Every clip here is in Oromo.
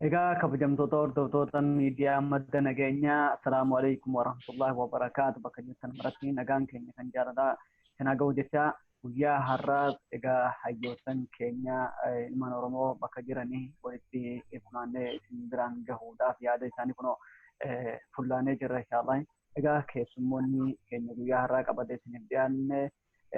Egaa kabajamtoota hordoftoota miidiyaa Madda Nageenyaa, Assalaamu alaikum warahmatullahi wabarakaatu. Bakka jirtan maratti nagaan keenya kan jaalalaa isin haa ga'u jechaa, guyyaa har'aas egaa hayyoottan keenya ilmaan Oromoo bakka jiranii walitti funaannee isin biraan gahuudhaaf yaada isaanii kunoo fullaanee jirra inshaallah. Egaa keessummoonni keenya guyyaa har'aa qabatee isiniif dhiyaanne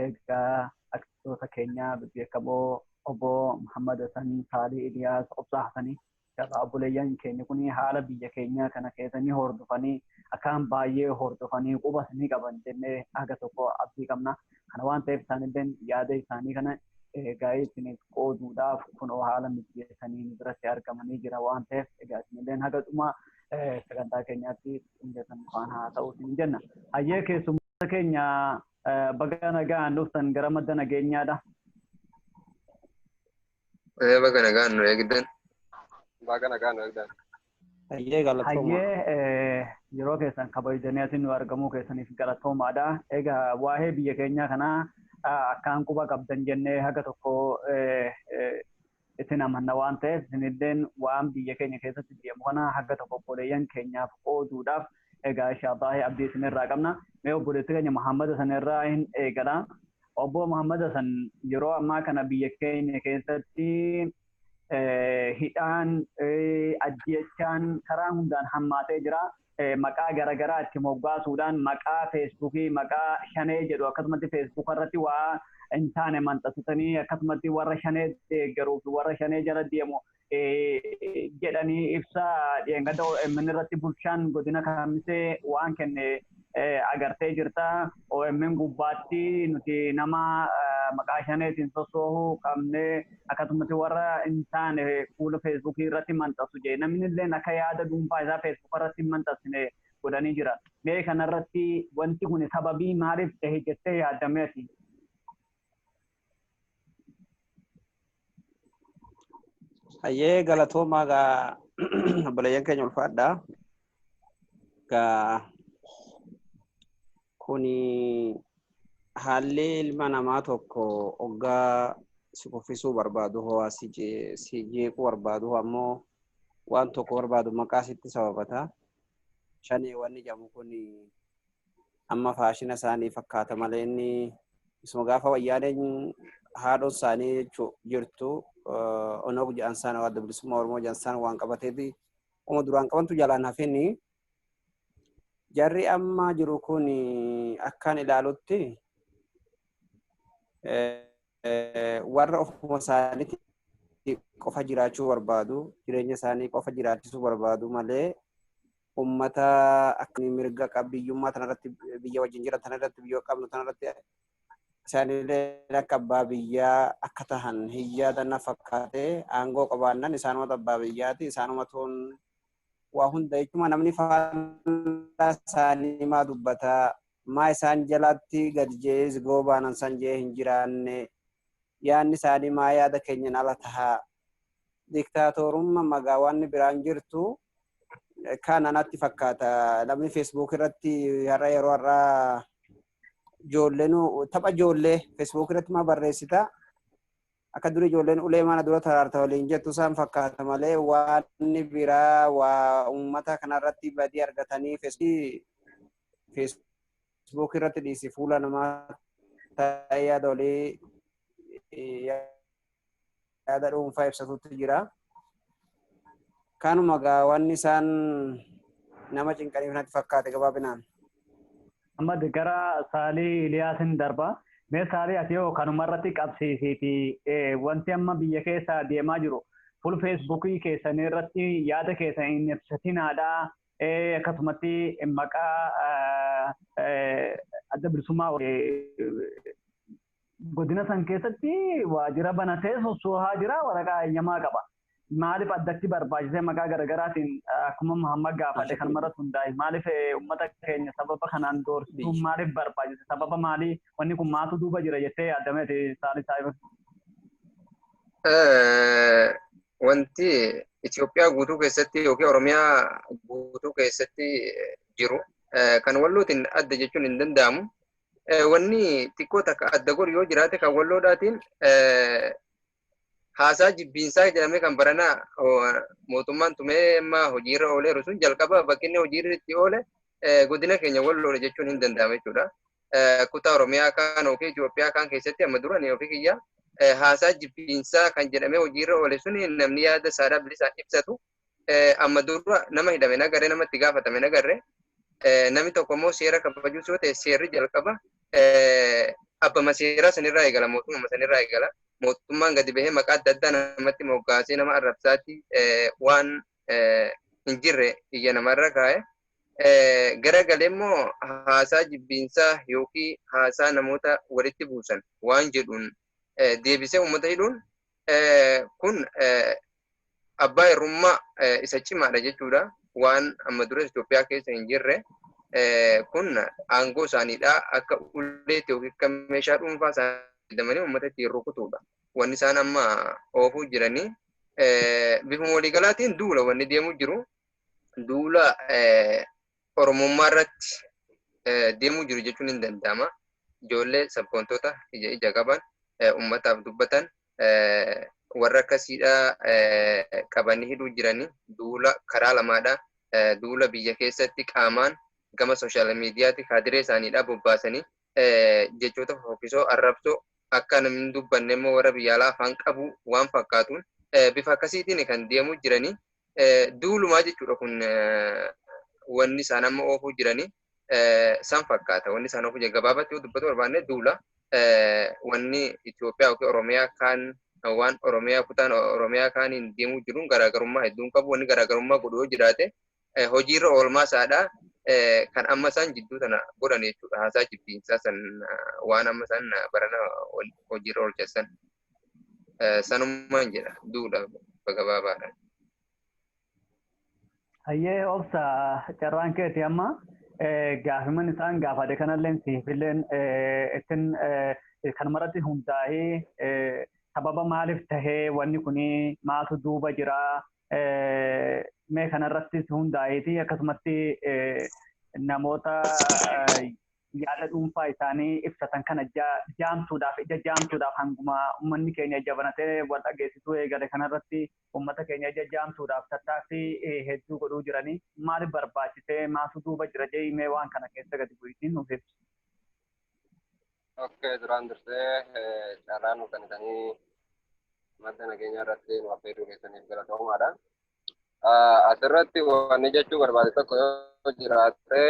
egaa artistoota keenya bebbeekamoo obbo Muhammad Hassan, Saalii Iliyaas, Obsaa Hassanii. Inshallah obboleeyyan keenya kun haala biyya keenyaa kana keessanii hordofanii, akkaan baay'ee hordofanii quba ni qaban jennee haga tokko abdii qabna. Kana waan ta'eef isaanilleen yaada isaanii kana gaa'ee isiniif qooduudhaaf kunoo haala mijeessanii nu biratti argamanii jira waan ta'eef, egaa isinilleen haga dhuma sagantaa keenyaatti hundeessan waan haa ta'u isin jenna. Hayyee, keessummoota keenya, baga nagaan dhuftan gara Madda Nageenyaadha. Baga nagaan nu eegdan. Baga nagaan nu eegdan. Hayyee, galatooma. Hayyee, yeroo keessan kabajanii asin nu argamuu keessaniif galatoomaadha. Egaa waa'ee biyya keenyaa kanaa akkaan quba qabdan jennee haga tokko isin amanna waan ta'eef, isinilleen waan biyya keenya keessatti deemu kana haga tokko obboleeyyan keenyaaf qooduudhaaf egaa inshaallah abdii isinirraa qabna. Mee obboleessi keenya Muhammad sanirraa hin eegala. Obbo Muhammad Hassan, yeroo ammaa kana biyya keenya keessatti hidhaan, ajjeechaan karaa hundaan hammaatee jira. Maqaa garaagaraa itti moggaasuudhaan, maqaa Feesbuukii, maqaa Shanee jedhu, akkasumatti Feesbuuk irratti waa hin taane maxxansitanii, akkasumatti warra Shanee deeggaruu fi warra Shanee jala deemu jedhanii ibsa dhiyeengadda OMN irratti bulchaan godina Kamisee waan kenne agartee jirta. OMN gubbaatti nuti nama maqaa Shaneetiin sossoohuu qabnee, akkasumatti warra hin taane fuula Feesbuukii irratti maxxansu jee, namni illee akka yaada dhuunfaa isaa Feesbuuk irratti hin maxxansine godhanii jira. Mee kanarratti wanti kun sababii maaliif ta'e jettee yaadameeti? Hayyee, galatoomaa gaa obboleeyyan keenya, ulfaadhaa. Gaa kuni haalli ilma namaa tokko hoggaa si kuffisuu barbaadu, hoo si jeequu barbaadu, ammoo waan tokko barbaadu maqaa sitti sababata. Shanee wanni jedhamu kun amma faashina isaanii fakkaata malee, inni isuma gaafa Wayyaaneen haadhoon isaanii jechuu jirtu Onog jedhan sana, Adda Bilisummaa Oromoo jedhan sana waan qabateeti uma duraan qabantu jalaan hafini. Jarri amma jiru kun akkaan ilaalutti warra ofuma isaaniitti qofa jiraachuu barbaadu, jireenya isaanii qofa jiraachisuu barbaadu malee, ummata akka mirga qabiyyummaa tanarratti biyya wajjin jiran tanarratti, biyya qabnu tanarratti isaanillee akka abbaa biyyaa akka tahan hin yaadanna fakkaate. Aangoo qabaannan isaanumatu abbaa biyyaati, isaanumatuun waa hunda jechuudha. Namni faallaa isaanii maa dubbataa, maa isaan jalatti gad jee goobaanan san jee hin jiraanne, yaanni isaanii maa yaada keenyan ala tahaa, diktaatorummaa magaa waan biraan jirtu kana natti fakkaata. Namni Facebook irratti har'a, yeroo har'aa ijoolleen tapha ijoollee Facebook irratti maa barreessita, akka duri ijoolleen ulee mana dura taraarta waliin jettu isaan fakkaata malee, waan biraa waa uummata kanarratti badii argatanii Facebook irratti dhiisi, fuula namaa ta'ee yaada walii, yaada dhuunfaa ibsatutti jira. Kanuma gaa wanni isaan nama cinqaniif natti fakkaate gabaabinaan. Amma gara Saalii Iliyaasin darba. Mee Saalii, ati yoo kanuma irratti qabsiisiiti, wanti amma biyya keessa deemaa jiru fuul Feesbuukii keessanii irratti yaada keessan hin ibsatinaadha. Akkasumatti maqaa Adda Bilisummaa godina san keessatti waajjira banatee sossoohaa jira, waraqaa eeyyamaa qaba. Maaliif addatti barbaachisee maqaa garaagaraatiin, akkuma Muhammad gaafate kanumarratti hundaa'e, maaliif uummata keenya sababa kanaan doorsisuun maaliif barbaachise? Sababa maalii? Wanni kun maatu duuba jira jettee yaadameeti, Saalii Saayiba? Wanti Itoophiyaa guutuu keessatti yookiin Oromiyaa guutuu keessatti jiru kan Wallootiin adda jechuun hin danda'amu. Wanni xiqqoo takka adda godhu yoo jiraate, kan Walloodhaatiin Haasaa jibbiinsaa jedhamee kan baranaa mootummaan tumee amma hojiirra ooleeru sun jalqaba bakki inni hojiirra itti oole godina keenya Walloodha jechuun hin danda'amu jechuudha. Kutaa Oromiyaa kaan yookiin Itoophiyaa kaan keessatti amma dura ni ofii kiyya haasaa jibbiinsaa kan jedhamee hojiirra oole sun namni yaada isaadhaa bilisaan ibsatu amma dura nama hidhame nagarre, nama itti gaafatame nagarre. Namni tokko immoo seera kabajuu yoo ta'e seerri jalqaba abbama seeraa sanirraa eegala, mootummaa sanirraa eegala. Mootummaan gadi bahee maqaa adda addaa namatti moggaasee nama arrabsaatti waan hin jirre iyya namarra kaa'e. Garagalee immoo haasaa jibbiinsaa yookiin haasaa namoota walitti buusan waan jedhuun deebisee uummata hidhuun kun abbaa irrummaa isa cimaadha jechuudha. Waan amma dura Itoophiyaa keessa hin jirre kun aangoo isaaniidha akka uleetti yookiin akka meeshaa dhuunfaa isaanii fayyadamanii uummata ittiin rukutuudha. Wanni isaan amma oofuu jiranii bifuma waliigalaatiin duula wanni deemuu jiru duula Oromummaa irratti deemuu jiru jechuun hin danda'ama. Ijoollee sabboontota ija ija qaban, uummataaf dubbatan, warra akkasiidha qabanii hidhuu jiranii duula karaa lamaadha. Duula biyya keessatti qaamaan gama sooshaal miidiyaatti kaadiree isaaniidha bobbaasanii jechoota fokkisoo arrabsoo akka namni hin dubbanne immoo warra biyya alaa afaan qabu waan fakkaatuun bifa akkasiitiin kan deemuu jiranii duulumaa jechuudha. Kun wanni isaan amma oofuu jiranii san fakkaata. Wanni isaan oofuu jiran gabaabatti yoo dubbatu barbaanne duula wanni Itoophiyaa yookiin Oromiyaa kaan waan Oromiyaa kutaan Oromiyaa kaaniin deemuu jiruun garaagarummaa hedduun qabu. Wanni garaagarummaa godhu yoo jiraate hojiirra oolmaa isaadha kan amma isaan jidduu tana godhan jechuudha. Haasaa jibbiinsaa san waan amma isaan barana hojiirra oolchan sanumaan jedha duula gabaabaadha. Hayyee obsa, carraan keeti amma gaafiman isaan gaafate kanalleen siifilleen ittiin kanumarratti hundaa'ee sababa maaliif tahee, wanni kuni maaltu duuba jira, mee kanarrattis hundaa'eeti akkasumatti namoota yaada dhuunfaa isaanii ibsatan kana jaamsuudhaaf, ija jaamsuudhaaf, hanguma uummanni keenya ija banatee wal dhageessisuu eegale kanarratti uummata keenya ija jaamsuudhaaf tattaaffii hedduu godhuu jiranii maaliif barbaachisee, maaltu duuba jira jee mee waan kana keessa gadi bu'iitiin nuuf ibsu. Okay, duraan dursee carraa nu kennitanii madda nageenyaa irratti nu affeeruu keessaniif galatoomaadha. Asirratti wanni jechuu barbaade tokko yoo jiraate,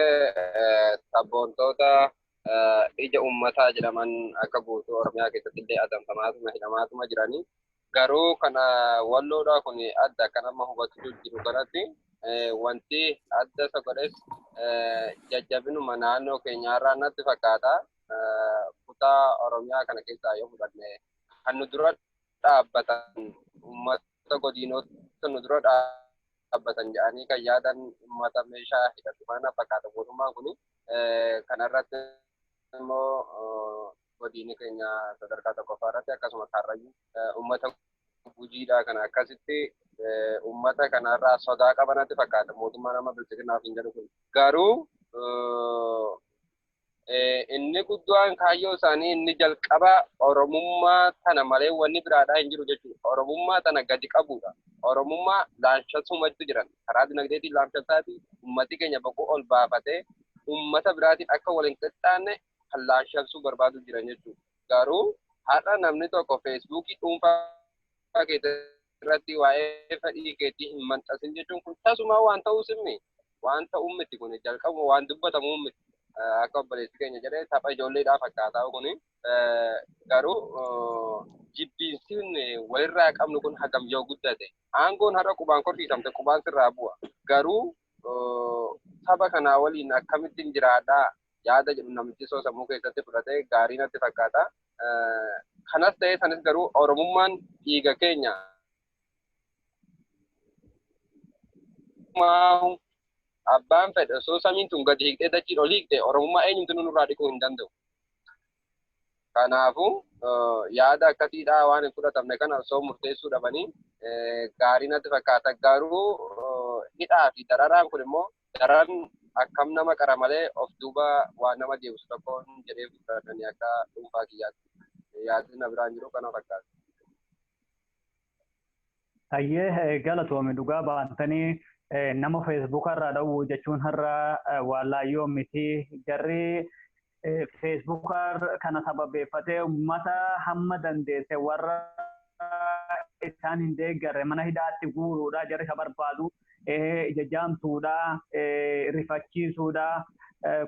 sabboontoota ija uummataa jedhaman akka guutuu Oromiyaa keessatti illee adamsamaatuma hidhamaatuma jiranii. Garuu kana Walloodhaa kun adda akka nama hubachuu jiru kanatti wanti adda isa godhes jajjabinuma naannoo keenyaarraa natti fakkaata. Kutaa Oromiyaa kana keessaa yoo fudhanne kan nu dura dhaabbatan uummata godinoota nu dura dhaabbatan jedhanii kan yaadan uummata meeshaa hidhatu kana fakkaata mootummaan kuni. Kanarratti immoo godinni keenya sadarkaa tokkoffaa irratti akkasuma Karrayyuu uummata Gujiidha kana akkasitti uummata kanarraa sodaa qabanatti fakkaata mootummaan amma bilchiginnaaf hin jedhu kun. Garuu inni guddaan kaayyoo isaanii inni jalqaba Oromummaa tana malee wanni biraadhaa hin jiru jechuudha. Oromummaa tana gadi qabuudha. Oromummaa laamshasumatti jiran karaa dinagdeetiin laamshasaati uummati keenya boqoo ol baafatee uummata biraatiin akka wal hin qixxaanne kan laamshasuu barbaadu jiran jechuudha. Garuu har'a namni tokko Feesbuukii dhuunfaa irratti waa'ee fedhii keetii hin maxxansin jechuun kun tasuma waan ta'uu simmi waan ta'uu miti, kun jalqabuma waan dubbatamuu miti. Akka obboleessi keenya jedhee tapha ijoolleedhaa fakkaataa kuni. Garuu jibbiinsi walirraa qabnu kun hagam yoo guddate aangoon har'a qubaan korsiisamte qubaan sirraa bu'a. Garuu saba kanaa waliin akkamittiin jiraadhaa yaada jedhu namichi soo sammuu keessatti fudhatee gaarii natti fakkaata. Kanas ta'ee sanis garuu Oromummaan dhiiga keenya. Abbaan fedhe osoo samiin tun gadi hiiktee dachiin ol hiikte Oromummaa eenyumtu nurraa dhiquu hin danda'u. Kanaafuu yaada akkasiidhaa waan hin fudhatamne kana osoo murteessuu dhabanii gaarii natti fakkaata. Garuu hidhaa fi dararaan kun immoo daran akkam nama qara malee of duuba waan nama deebisu tokko jedhee fudhatanii akka dhuunfaa kiyyaatti. Yaadni na biraan jiru kana fakkaata. Hayyee, galatoome. Dhugaa baantanii nama Feesbuuka irraa dhowwu jechuun har'a waan laayyoo miti. Jarri Feesbuuka kana sababeeffatee uummata hamma dandeesse warra isaan hin deeggarre mana hidhaatti guuruudha. Jarri isa barbaadu ija jaamtuudha, rifachiisuudha,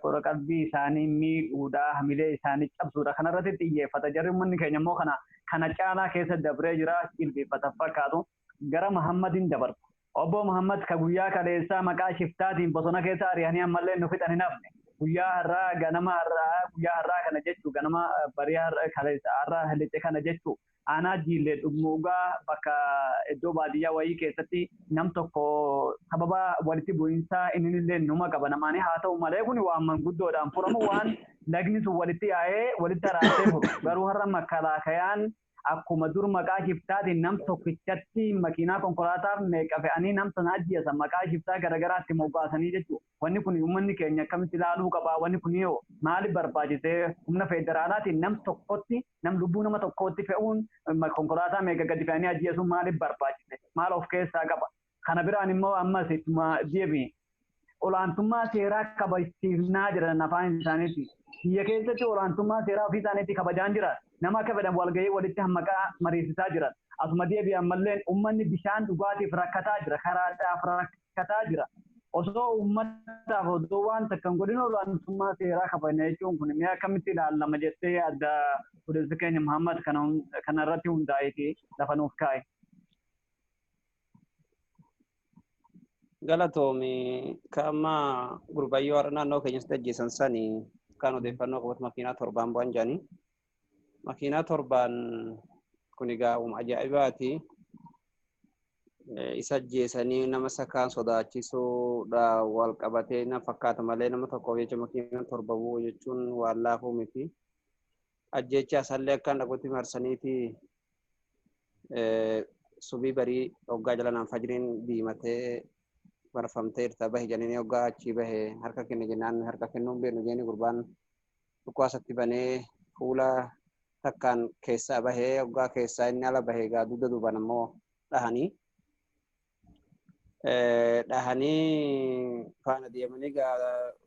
qora qalbii isaanii miidhuudha, hamilee isaanii cabsuudha. Kanarratti xiyyeeffata. Jarri uummanni keenya immoo kana caalaa keessa dabree jira, jilbeeffata fakkaatu. Gara Muhammadiin dabarta. Obbo Muhammad, ka guyyaa kaleessaa maqaa shiftaatiin bosona keessa ari'anii ammallee nu fixan hin hafne. Guyyaa har'aa ganama har'aa, guyyaa har'aa kana jechuu, ganama barii har'a kaleessa har'a lixe kana jechuu, aanaa Jiillee Dhummuugaa bakka iddoo baadiyyaa wayii keessatti nam tokko sababa walitti bu'iinsaa inni illee numa qaba namaanii. Haa ta'u malee kun waan manguddoodhaan furamu, waan lagni sun walitti yaa'ee walitti araarsee furu. Garuu har'a makalaakayaan akkuma dur maqaa shiftaatiin nam tokkichatti makiinaa konkolaataaf meeqa fe'anii nam sana ajjeesan, maqaa shiftaa garagaraatti moggaasanii jechuudha. Wanni kun uummanni keenya akkamitti ilaaluu qaba? Wanni kun yoo maaliif barbaachisee humna federaalaatiin nam tokkotti, nam lubbuu nama tokkotti fe'uun, konkolaataa meeqa gadi fe'anii ajjeesuun maaliif barbaachise? Maal of keessaa qaba? Kana biraan immoo ammas ittuma deebi. Olaantummaa seeraa kabachiifnaa jiran afaan isaaniiti. Biyya keessatti olaantummaa seeraa ofii isaaniitti kabajaan jira. Nama akka fedhan walgahii walitti hammaqaa mariisisaa jiran. Asuma deebi, ammallee uummanni bishaan dhugaatiif rakkataa jira. Karaadhaaf rakkataa jira. Osoo uummataaf osoo waan takka hin godhin olaantummaa seeraa kabajna jechuun kun mee akkamitti ilaalama jettee adda, odeessi keenya Muhammad, kana irratti hundaa'eeti lafa nuuf kaa'e. Galatoomi. Ka amma gurbayyoo har'a naannoo keenyatti ajjeesan sani kan odeeffannoo qabatu makiinaa 7n bu'an jedhanii. Makiinaa 7n kun egaa uuma ajaa'ibaati. Isa ajjeesanii nama isa kaan sodaachisuudha wal qabatee na fakkaata malee nama tokkoof jecha makiinaa 7 bu'uu jechuun waan laafuu miti. Ajjeechaa isallee akkaan dhaqutti marsaniiti subii barii hoggaa jalanaan fajriin diimatee marfamteerta bahe jedhanii, hoggaa achii bahe harka kenne jennaan, harka kennuu hin beeknu jedhanii, gurbaan dhukaasatti banee fuula takkaan keessaa bahee, hoggaa keessaa inni ala bahee egaa dugda duubaan ammoo dhahanii dhahanii faana deemanii gaa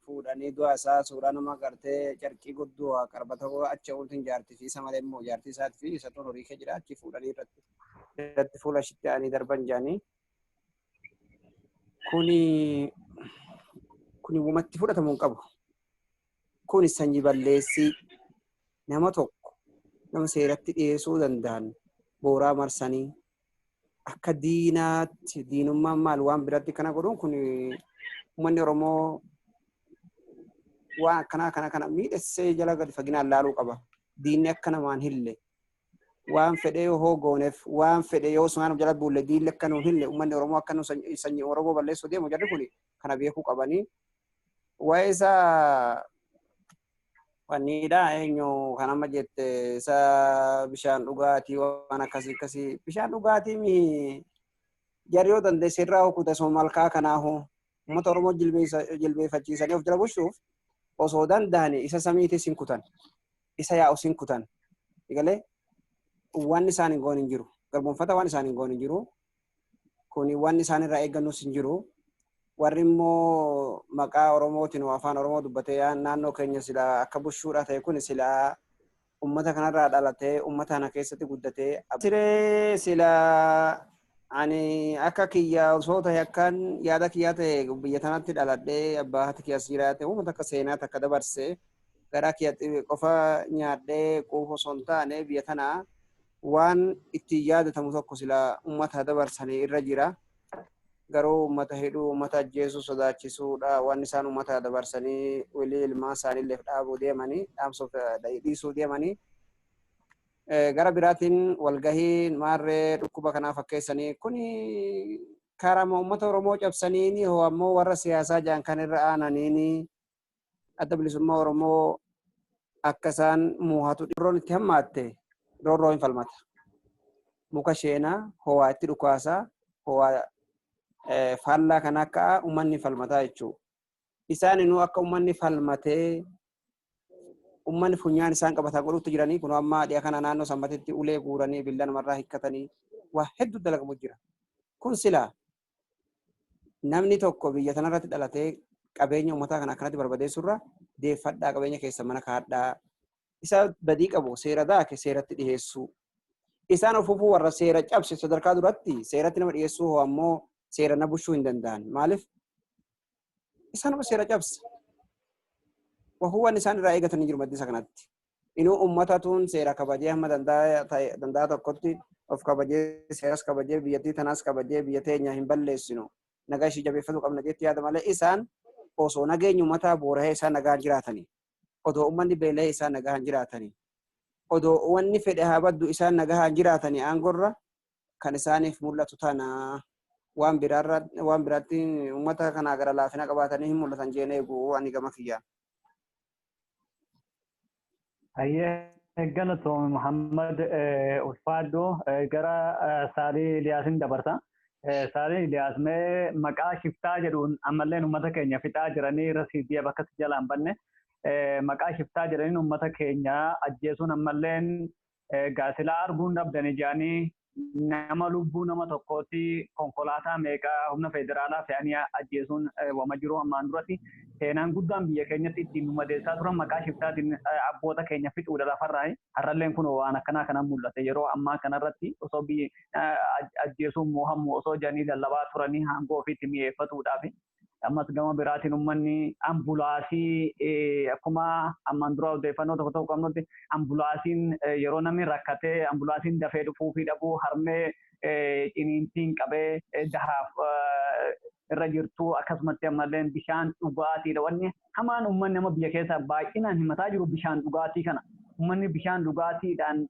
fuudhanii du'a isaa suuraa nama gartee carqii guddoo qarbata achi ooltiin jaartii fi isa malee immoo jaartii isaatii fi isa toon horii kee jira achi fuudhanii irratti fuula ishitti aananii darban jedhanii. Kuni wumatti fudhatamuu hin qabu. Kuni sanyii balleessii. Nama tokko nama seeratti dhiyeessuu danda'an booraa marsanii akka diinaatti, diinummaan maal, waan biratti kana godhuun kun uummanni Oromoo waan akkanaa kana miidhagsee jala gadi faginaan laaluu qaba. Diinni akka namaan hille, waan fedhee yoo gooneef, waan fedhe yoo sumaan jala buulle, diinni akka nuun hille, uummanni Oromoo akka nu sanyii Oromoo balleessuu deemu jarri kun kana beekuu qabanii. Waa'ee isaa wanniidha, eenyu kan amma jette, isa bishaan dhugaatii waan akkasii akkasii, bishaan dhugaatii mi jarri yoo dandeesse irraa hukute osoo malkaa kanaa uummata Oromoo jilbeeffachiisanii of jala bulchuuf osoo danda'ani isa samiitis hin kutan, isa yaa'us hin kutan. Egalee waan isaan hin goon hin jiru, garboonfata waan isaan hin goon hin jiru, kuni waan isaan irraa eeggannus hin jiru. Warri immoo maqaa Oromootiin afaan Oromoo dubbatee naannoo keenya silaa akka bushuudha ta'e kun silaa ummata kanarraa dhalatee ummata kana keessatti guddatee siree silaa ani akka kiyya osoo ta'e, akkaan yaada kiyyaa ta'e, biyya tanatti dhaladhee abbaa haati kiyyaas jiraate, uummata akka seenaa takka dabarse garaa kiyya qofa nyaadhee quufa osoo hin taane biyya tanaa waan ittiin yaadatamu tokko silaa ummata dabarsanii irra jira. Garuu ummata hidhuu, ummata ajjeesuu, sodaachisuudha waan isaan ummata dabarsanii walii ilmaan isaaniillee dhaabuu deemanii, dhaamsuuf dhiisuu deemanii. Gara biraatiin walgahiin maarree dhukkuba kanaa fakkeessanii kuni karama ummata Oromoo cabsaniini hoo ammoo warra siyaasaa jaan kan irra aananiini Adda Bilisummaa Oromoo akka isaan muuhatu roon itti hammaatte roorroo hin falmata. Muka sheenaa ho'aa itti dhukaasaa ho'aa faallaa kana akka uummanni falmataa jechuudha. Isaan inuu akka uummanni falmatee uummanni funyaan isaan qabataa godhutti jiranii. Kun amma dhiya kana naannoo Sanbatitti ulee guuranii billaa namarraa hiikkatanii waa hedduu dalagamu jira. Kun silaa namni tokko biyya tanarratti dhalatee qabeenya uummataa kana akkanatti barbadeessurra deeffadhaa, qabeenya keessa mana kaadhaa, isa badii qabu seera daake seeratti dhiheessuu. Isaan ofuufuu warra seera cabse sadarkaa duratti seeratti nama dhiheessuu hoo ammoo seera na bushuu hin danda'an. Maaliif? Isaanuma seera cabse. Wahuuwwan isaan irraa eegatanii jiru maddisa kanatti. Inuu uummatatuun seera kabajee hamma danda'a tokkotti of kabajee, seeras kabajee, biyyattii tanaas kabajee, biyya teenya hin balleessinu, nagaa ishii jabeeffatu qabna jetti yaada malee, isaan osoo nageenyi uummataa boora'ee isaan nagaan jiraatanii, odoo uummanni beela'ee isaan nagaan jiraatanii, odoo wanni fedhe haa baddu isaan nagaan jiraatanii, aangorra kan isaaniif mul'atu tana. Waan biraarra waan biraatti uummata kanaa gara laafina qabaatanii hin mul'atan jeen eegu ani gama kiyyaan. Hayyee, galatoome Muhammad, ulfaadhu. Gara Saalii Iliyaasin dabarsa. Saalii Iliyaas, mee maqaa shiftaa jedhuun ammalleen uummata keenya fixaa jiranii irra siidiyee bakka si jalaan banne, maqaa shiftaa jedhaniin uummata keenya ajjeesuun ammalleen gaasilaa arguun dhabdanii jedhanii, nama lubbuu nama tokkooti konkolaataa meeqaa humna federaalaa fe'anii ajjeesuun wama jiru. Ammaan duratti seenaan guddaan biyya keenyatti ittiin nu madeessaa turan maqaa shiftaatiin abboota keenya fixuudha lafarraa. Har'alleen kun waan akkanaa kana mul'ate. Yeroo ammaa kanarratti osoo biyyi ajjeesuun moohammu osoo jedhanii lallabaa turanii aangoo ofiitti mi'eeffatuudhaaf, ammas gama biraatiin uummanni ambulaasii, akkuma ammaan dura odeeffannoo tokko tokko qabnutti, ambulaasiin yeroo namni rakkatee ambulaasiin dafee dhufuu fi dhabuu, harmee ciniintiin qabee dahaaf irra jirtu, akkasumatti ammallee bishaan dhugaatiidha. Wanni hamaan uummanni nama biyya keessa baay'inaan himataa jiru bishaan dhugaatii kana. Uummanni bishaan dhugaatiidhaan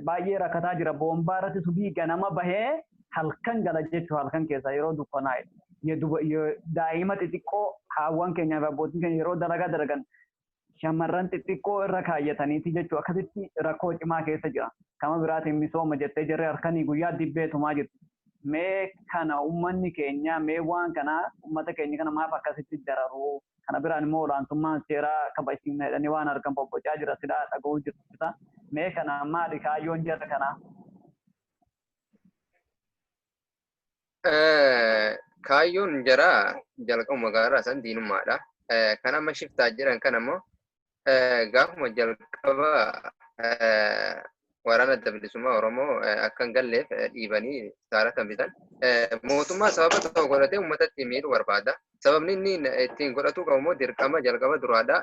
baay'ee rakkataa jira. Boombaa irratti subii ganama bahee halkan gala jechuudha, halkan keessa yeroo dukkanaa'e. Daa'ima xixiqqoo, haawwan keenyaa fi abbootiin keenya yeroo dalagaa dalagan shamarran xixiqqoo irra kaayyataniiti jechuudha. Akkasitti rakkoo cimaa keessa jira. Kama biraatiin misooma jettee jirre halkanii guyyaa dibbee tumaa jirti. Mee kana uummanni keenya, mee waan kana uummata keenya kana maaf akkasitti dararuu? Kana biraan immoo olaantummaan seeraa kabachiifna jedhanii waan argan bobbocaa jira, silaa dhaga'uu jirta. Mee kana maali kaayyoon jara kanaa? Kaayyoon jaraa jalqabuma magaalaa san diinummaadha. Kan amma shiftaa jedhan kan ammoo gaafuma jalqaba waraana Adda Bilisummaa Oromoo akka hin galleef dhiibanii saara kan bitan. Mootummaa sababa tokko godhatee uummatatti miidhuu barbaada. Sababni inni ittiin godhatu qabu immoo dirqama jalqaba duraadha.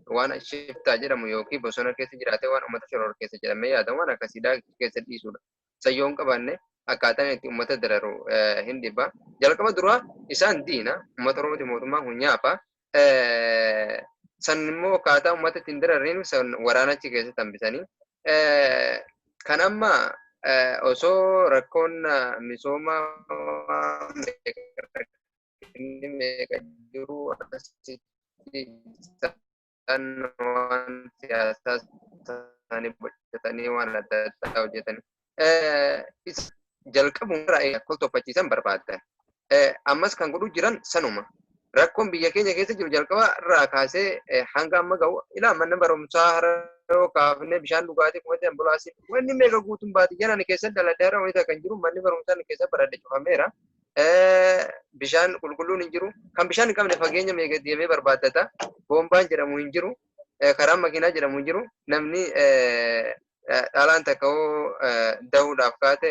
Waan shiftaa jedhamu yookiin bosona keessa jiraatee waan uummata shoror keessa jedhamee yaadamu waan akkasiidhaa keessa dhiisudha. Sayyoo hin qabaanne akkaataan itti uummata dararu hin dhibba. Jalqaba duraa isaan diina uummata Oromooti, mootummaan kun nyaapa. San immoo akkaataa uummata ittiin dararriin san waraana achi keessatti hambisanii. Kan amma osoo rakkoon misooma meeqa jiru asitti isaan waan siyaasaa isaanii bocatanii waan adda addaa hojjetanii. Jalqabuma irraa akka tolfachiisan barbaadan. Ammas kan godhu jiran sanuma. Rakkoon biyya keenya keessa jiru jalqaba irraa kaasee hanga amma gahu ilaa mana barumsaa haroo kaafnee, bishaan dhugaatii kumatti, ambulaasii wanni meeqa guutuun baadiyyaa ani keessa dhaladhee hara wayita kan jiru manni barumsaa ani keessa baradhe cufameera. Bishaan qulqulluun hin jiru. Kan bishaan hin qabne fageenya meeqa deemee barbaaddata. Boombaan jedhamu hin jiru. Karaan makiinaa jedhamu hin jiru. Namni dhalaan takka hoo dahuudhaaf kaate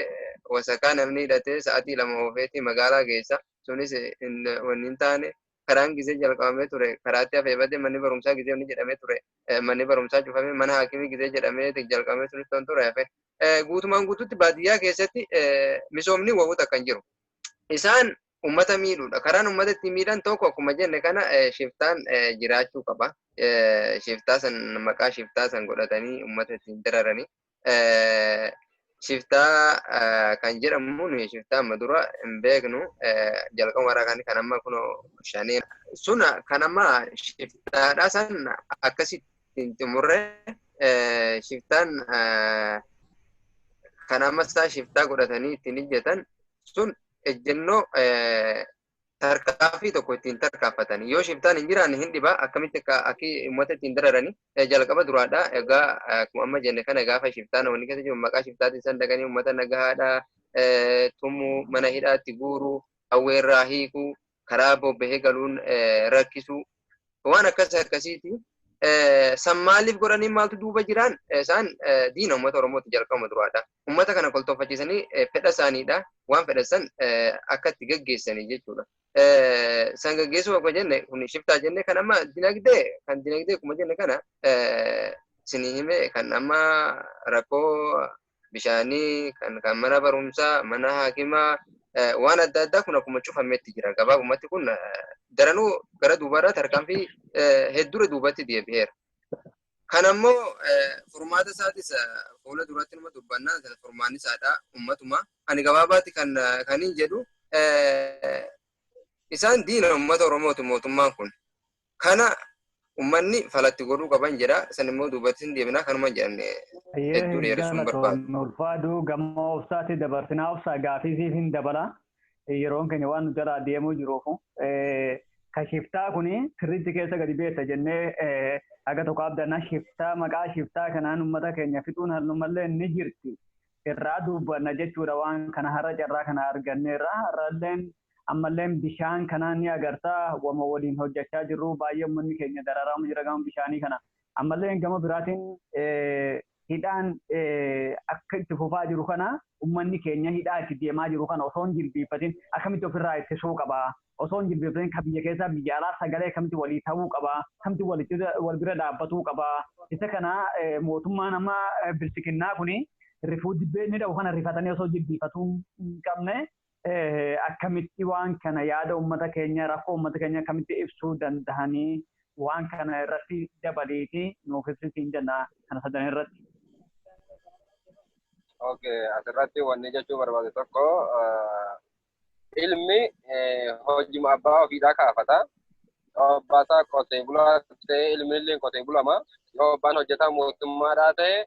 wasakaa namni hidhatee sa'aatii 2 oofeeti magaalaa geessa. Sunis wanni hin taane, karaan gizee jalqabamee ture karaatti hafee badee, manni barumsaa gizee wanni jedhamee ture manni barumsaa cufamee, mana haakimii gizee jedhamee jalqabamee sunis ton ture hafe. Guutumaan guututti baadiyyaa keessatti misoomni wawuu takka hin jiru. Isaan uummata miidhuudha. Karaan uummata ittiin miidhan tokko akkuma jenne kana shiftaan jiraachuu qaba. Shiftaa san maqaa shiftaa san godhatanii uummata ittiin dararanii. Shiftaa kan jedhamu nuyi shiftaa amma dura hin beeknu, jalqaba maraa kan amma kun shaneen sun kan amma shiftaadhaa san akkasitti xumurre. Shiftaan kan amma isaa shiftaa godhatanii ittiin hojjetan sun ejjennoo tarkaanfii tokko ittiin tarkaanfatan. Yoo shiftaan hin jiraanne hin dhiba, akkamitti akka uummata ittiin dararanii jalqaba duraadha. Egaa akkuma amma jenne kana gaafa shiftaan wanni keessa jiru maqaa shiftaatiin san dhaqanii uummata nagahaadha. Tumuu, mana hidhaatti guuruu, hawweerraa hiikuu, karaa bobbahee galuun rakkisuu waan akkas akkasiiti. San maaliif godhanii maaltu duuba jiraan isaan diina uummata Oromooti jalqabuma duraadha. Uummata kana koltoonfachiisanii fedha isaaniidha. Waan fedha san akka itti geggeessanii jechuudha. San geggeessuu akkuma jenne kun shiftaa jenne kan amma dinagdee kan dinagdee akkuma jenne kana isinii hime kan amma rakkoo bishaanii kan mana barumsaa mana haakimaa waan adda addaa kun akkuma cufametti jira. Gabaabumatti kun daranuu gara duubaarraa tarkaanfii hedduura duubatti deebi'eera. Kan ammoo furmaata isaatis fuula duratti nama dubbannaa furmaanni isaadha uummatuma. Ani gabaabaatti kan hin jedhu isaan diina uummata Oromooti mootummaan kun. Kana uummanni falatti godhuu qaban jedha. San immoo duubatti hin deebinaa kanuma jedhanne hedduu dheeressuun barbaadu. Ulfaaduu gama obsaatti dabarsinaa obsaa gaafii siif hin dabala. Yeroon keenya waan nu jalaa deemuu jiruufu. Ka shiftaa kuni sirriitti keessa gadi beekta jennee haga tokko abdannaa shiftaa maqaa shiftaa kanaan uummata keenya fixuun hallumallee ni jirti. Irraa dubbanna jechuudha waan kana har'a carraa kana arganneerra. Har'alleen ammalleen bishaan kanaan ni agartaa wama waliin hojjechaa jirru baay'ee uummanni keenya dararamu jira gama bishaanii kana. Ammalleen gama biraatiin hidhaan akka itti fufaa jiru kana uummanni keenya hidhaa itti deemaa jiru kana osoo hin jilbiiffatin akkamitti ofirraa ittisuu qaba. Osoo hin jilbiiffatin kan biyya keessaa biyya alaa sagalee akkamitti walii ta'uu qaba. Akkamitti wal bira dhaabbatuu qaba. Isa kana mootummaan amma bilchikinnaa kuni rifuu dibbee inni dha'u kana rifatanii osoo jilbiiffatuu hin qabne akkamitti waan kana yaada uummata keenya rakkoo uummata keenya akkamitti ibsuu danda'anii waan kana irratti dabaleeti nuuf ibsisiin jenna kana sadan irratti. Okay, asirratti wanni jechuu barbaade tokko ilmi hojii abbaa ofiidhaa kaafata. Yoo abbaa isaa qotee bulaa ta'e ilmi illee qotee bulama. Yoo abbaan hojjetaa mootummaadhaa ta'e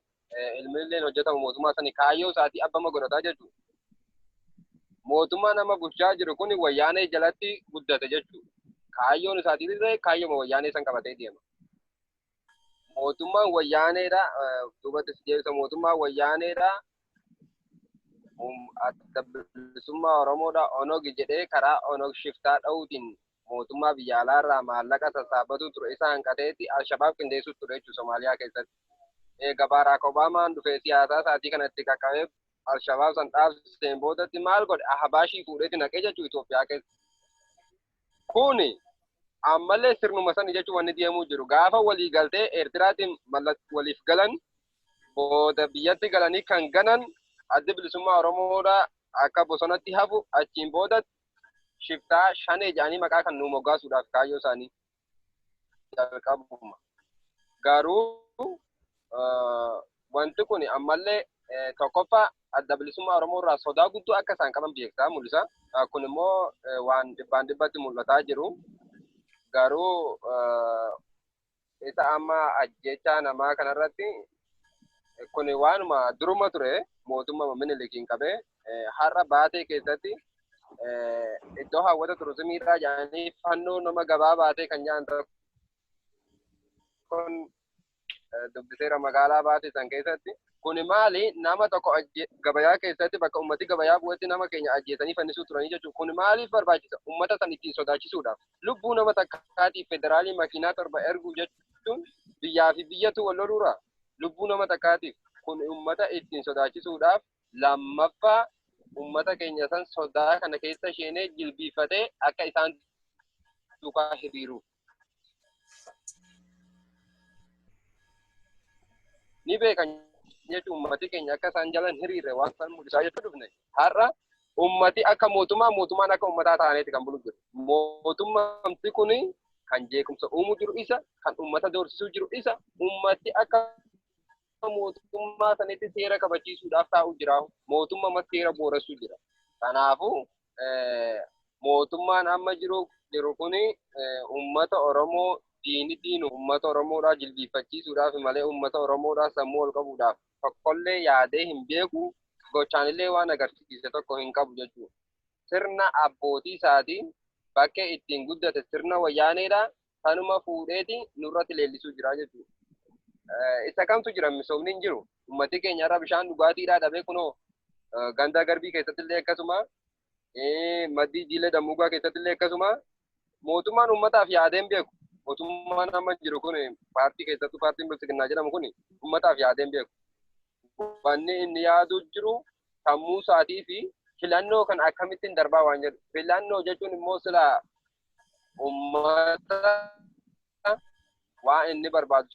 ilmi illee hojjetama mootummaa sani kaayyoo isaatii abbama godhataa jechuudha. Mootummaa nama bulchaa jiru kun wayyaanee jalatti guddate jechuudha. Kaayyoon isaatii illee kaayyooma wayyaanee san qabatee deema. Mootummaan wayyaaneedha. Duubatti si deebisa mootummaan wayyaaneedha. Adda bilisummaa Oromoodha. Onog jedhee karaa Onog shiftaa dha'uutiin mootummaa biyya alaarraa maallaqa sassaabatu ture. Isa hanqateetti Alshabaab qindeessuu ture jechuudha Somaaliyaa keessatti. Egaa Baraak Obaamaan dhufee siyaasaa isaatii kanatti qaqqabee Alshabaab san dhaabsiseen boodatti maal godhe Ahbaashii fuudheeti naqee jechuudha Itoophiyaa keessa. Kuni ammallee sirnuma sani jechuun wanni deemuu jiru. Gaafa walii galtee Eertiraatiin waliif galan booda biyyatti galanii kan ganan adda bilisummaa Oromoodha akka bosonatti hafu achiin booda shiftaa shanee jedhanii maqaa kan nu moggaasuudhaaf kaayyoo isaanii jalqabuma. Garuu wanti kun ammallee tokkoffaa adda bilisummaa Oromoo irraa sodaa guddoo akka isaan qaban beeksisaa mul'isa. Kun immoo waan dhibbaan dhibbatti mul'ataa jiru. Garuu isa amma ajjechaa namaa kanarratti kun waanuma duruma ture mootummaa Minilikiin qabee har'a baatee keessatti iddoo hawwata turizimiirraa jedhanii fannoo nama gabaa baatee kan jedhan kun dubbiseera magaalaa baatee san keessatti. Kuni maali nama tokko gabayaa keessatti bakka ummati gabayaa bu'etti nama keenya ajjeesanii fannisuu turanii jechuudha. Kuni maaliif barbaachisa? Ummata san ittiin sodaachisuudhaaf. Lubbuu nama takkaatiif federaalii makiinaa 7 erguu jechuun biyyaa fi biyyatu wal loluura. Lubbuu nama takkaatiif kun ummata ittiin sodaachisuudhaaf lammaffaa ummata keenya san sodaa kana keessa isheenee jilbiifatee akka isaan duukaa hiriiru. Ni beekan jechuun ummati keenya akka isaan jalan hiriirre waan isaan mul'isaa jechuu dhufne. Har'a ummati akka mootummaa mootummaan akka ummataa ta'aniiti kan bulu jiru. Mootummaamti kuni kan jeequmsa uumuu jiru isa, kan ummata doorsisuu jiru isa, ummati akka mootummaa sanitti seera kabachiisuudhaaf taa'u jira. Mootummaa seera booressuu jira. Kanaafuu mootummaan amma jiru kuni ummata Oromoo diini diinu ummata Oromoodhaa jilbiiffachiisuudhaaf malee ummata Oromoodhaa sammuu ol qabuudhaaf tokkollee yaadee hin beeku gochaanillee waan agarsiise tokko hin qabu jechuudha. Sirna abbootii isaatiin bakkee ittiin guddate sirna wayyaaneedha. Sanuma fuudheeti nurratti leellisuu jira jechuudha. Isa kamtu jira misoomni hin jiru. Ummati keenya irra bishaan dhugaatiidhaa dhabee kunoo Gandaa Garbii keessatti illee akkasuma, Maddii Jiilee Dammuugaa keessatti illee akkasuma mootummaan uummataaf yaadee hin beeku. Mootummaan amma jiru kun paartii keessattuu paartiin Bilxiginnaa jedhamu kun uummataaf yaadee hin beeku. Wanni inni yaaduu jiru sammuu isaatii fi filannoo kan akkamittiin darbaa waan jedhu. Filannoo jechuun immoo sila uummata waan inni barbaadu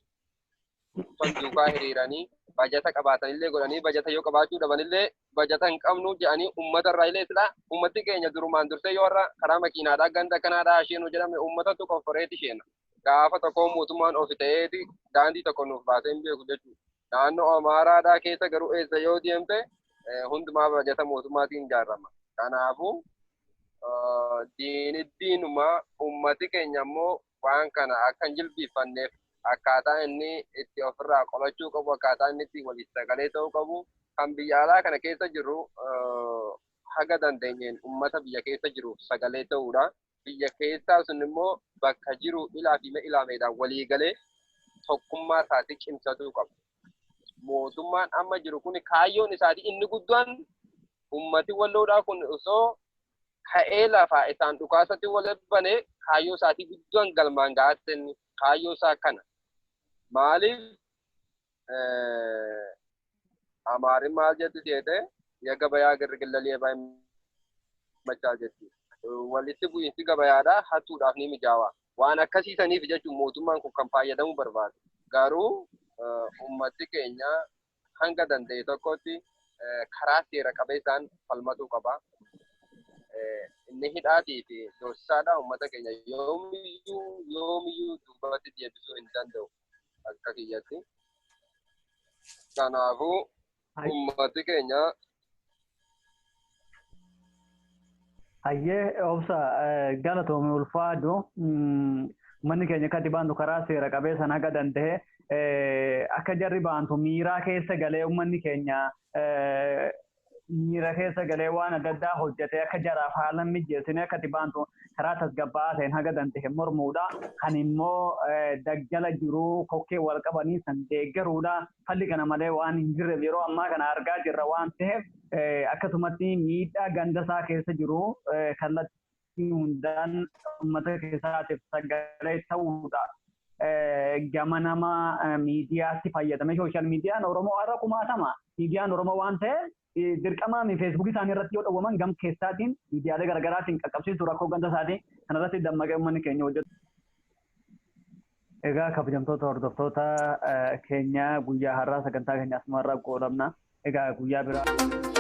san duukaa hiriiranii bajata qabaatanillee godhanii, bajata yoo qabaachuu dhabanillee bajata hin qabnu jedhanii uummata irraa illee sila uummati keenya durumaan dursee yoo har'a karaa makiinaadhaa ganda kanaadhaa isheenu jedhame uummatatu qofforeeti isheena. Gaafa tokko mootummaan ofi ta'eeti daandii tokko nuuf baasee hin beeku jechuudha. Naannoo Amaaraadhaa keessa garuu eessa yoo deemte hundumaa bajata mootummaatiin ijaarama. Kanaafuu diiniddiinumaa uummati keenya immoo waan kana akka hin jilbiiffanneef akkaataa inni itti ofirraa qolachuu qabu, akkaataa inni itti waliif sagalee ta'uu qabu, kan biyya alaa kana keessa jiru haga dandeenyeen uummata biyya keessa jiruuf sagalee ta'uudha. Biyya keessaa sun immoo bakka jiru ilaa fi ilaameedhaan walii galee tokkummaa isaatii cimsatuu qaba. Mootummaan amma jiru kun kaayyoon isaatii inni guddaan uummati walloodhaa kun osoo ka'ee lafaa isaan dhukaasatti wal banee kaayyoo isaatii guddaan galmaan ga'aatti inni kaayyoo isaa kana. Maaliif Amaarri maal jetti seete የገበያ ግርግር ለሌባ ይመቻል jetti. Walitti bu'iinsi gabayaadhaa hattuudhaaf ni mijaawaa. Waan akkasiisaniif jechuun mootummaan kun kan fayyadamuu barbaadu. Garuu uummati keenya hanga danda'e tokkotti karaa seera qabeessaan falmatuu qaba. Inni hidhaatii fi doorsisaadhaa uummata keenya yoomiyyuu yoomiyyuu duubatti deebisuu hin danda'u akka kiyyatti. Kanaafuu uummati keenya Hayyee obsa galatoome ulfaadhu, manni keenya akka baantu karaa seera qabeessaan haga danda'e akka jarri baantu miiraa keessa galee uummanni keenya miira keessa galee waan adda addaa hojjetee akka jaraaf haala mijeessine akka baantu karaa tasgabbaa'aa ta'een haga danda'e mormuudha. Kan immoo daggala jiru kokkee wal qabanii san deeggaruudha. Falli kana malee waan hin jirreef yeroo ammaa kana argaa jirra waan ta'eef akkasumatti miidhaa ganda isaa keessa jiru kallattii hundaan uummata keessaatiif sagalee ta'uudha. Gama nama miidiyaatti fayyadame sooshaal miidiyaan Oromoo har'a kumaatama. Miidiyaan Oromoo waan ta'eef dirqama feesbuukii isaanii irratti yoo dhowwaman gam keessaatiin miidiyaalee garaagaraatiin qaqqabsiisu rakkoo ganda isaatii kanarratti dammaqee uummanni keenya hojjetu. Egaa kabajamtoota hordoftoota keenya guyyaa har'aa sagantaa keenya asumarraa goolabna. Egaa guyyaa biraa.